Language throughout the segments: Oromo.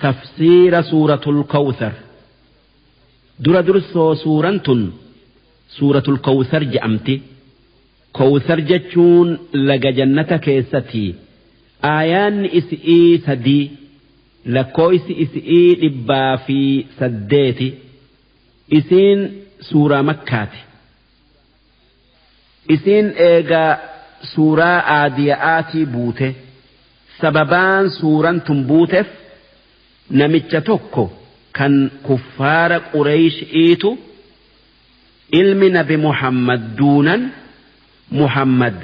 Tafsiira Suuratul Kawthar. Dura dursoo suuraan tun Suuratul Kawthar je'amti. Kawthar jechuun laga jannata keessatti. Aayaanni isi'ii 3, lakkooysi isi'ii 108. Isiin suuraa Makkaati. Isiin eega suuraa Aadiya'aatii buute. Sababaan suuraan tun buuteef namicha tokko kan kuffaara Qureyshi'iitu ilmi nabi Muhammad duunan Muhammad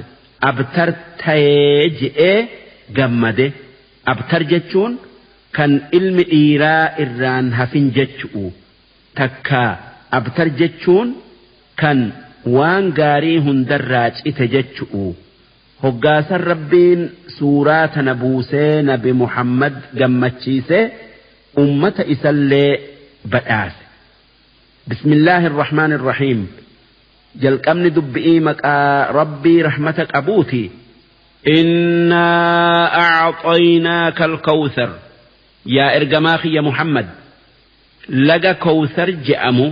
abtar tayee je'ee gammade. Abtar jechuun kan ilmi dhiiraa irraan hafin jechu'u. Takkaa abtar jechuun kan waan gaarii hundarraa cite jechu'u. Hoggaasan Rabbiin suuraa tana buusee nabi Muhammad gammachiisee ummata isallee badhaase. Bismillaahi irrahmaan irrahiim. Jalqabni dubbi'ii maqaa Rabbii rahmata qabuuti. Innaa a'xaynaaka al-kawthar. Yaa ergamaa kiyya Muhammad, laga Kawthar je'amu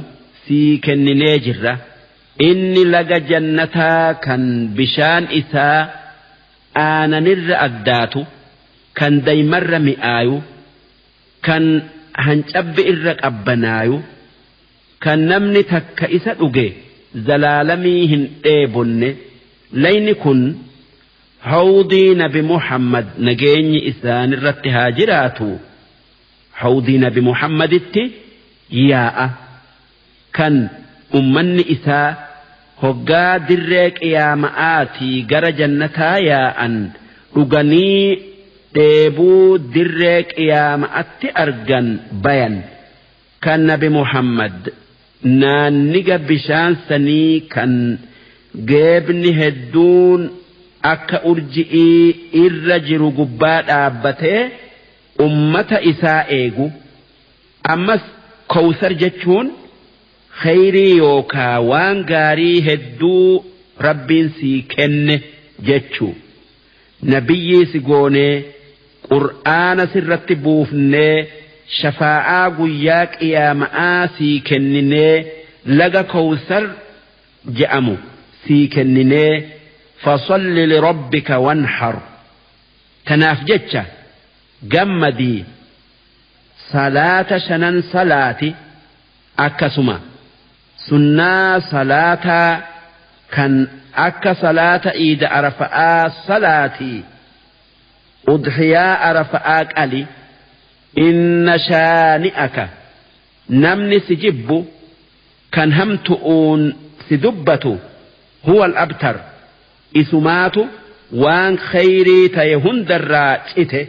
sii kenninee jirra. Inni laga jannataa kan bishaan isaa aananirra addaatu, kan daymarra mi'aayu, kan hancabbi irra qabbanaayu, kan namni takka isa dhuge zalaalamii hin dheebonne. Layni kun hawdii nabi Muhammad nageenyi isaanirratti haa jiraatu. Hawdii nabi Muhammaditti yaa'a kan ummanni isaa hoggaa dirree qiyaama'aatii gara jannataa yaa'an dhuganii dheebuu dirree qiyaama'atti argan bayan. Kan nabi Muhammad naanniga bishaan sanii kan geebni hedduun akka urji'ii irra jiru gubbaa dhaabbatee ummata isaa eegu. Ammas Kawthar jechuun khayrii yookaa waan gaarii hedduu Rabbiin sii kenne jechuu. Nabiyyii si goonee Qur'aana sirratti buufnee shafaa'aa guyyaa qiyaama'aa sii kenninee laga Kawthar je'amu sii kenninee fasalli lirabbika wanhar. Tanaaf jecha gammadii salaata shanan salaati, akkasuma sunnaa salaataa kan akka salaata iida arafa'aa salaatii, udhiyaa arafa'aa qali. Inna shaani'aka, namni si jibbu kan hamtu'uun si dubbatu, huwa al-abtar, isumaatu waan khayrii ta'e hundarraa cite.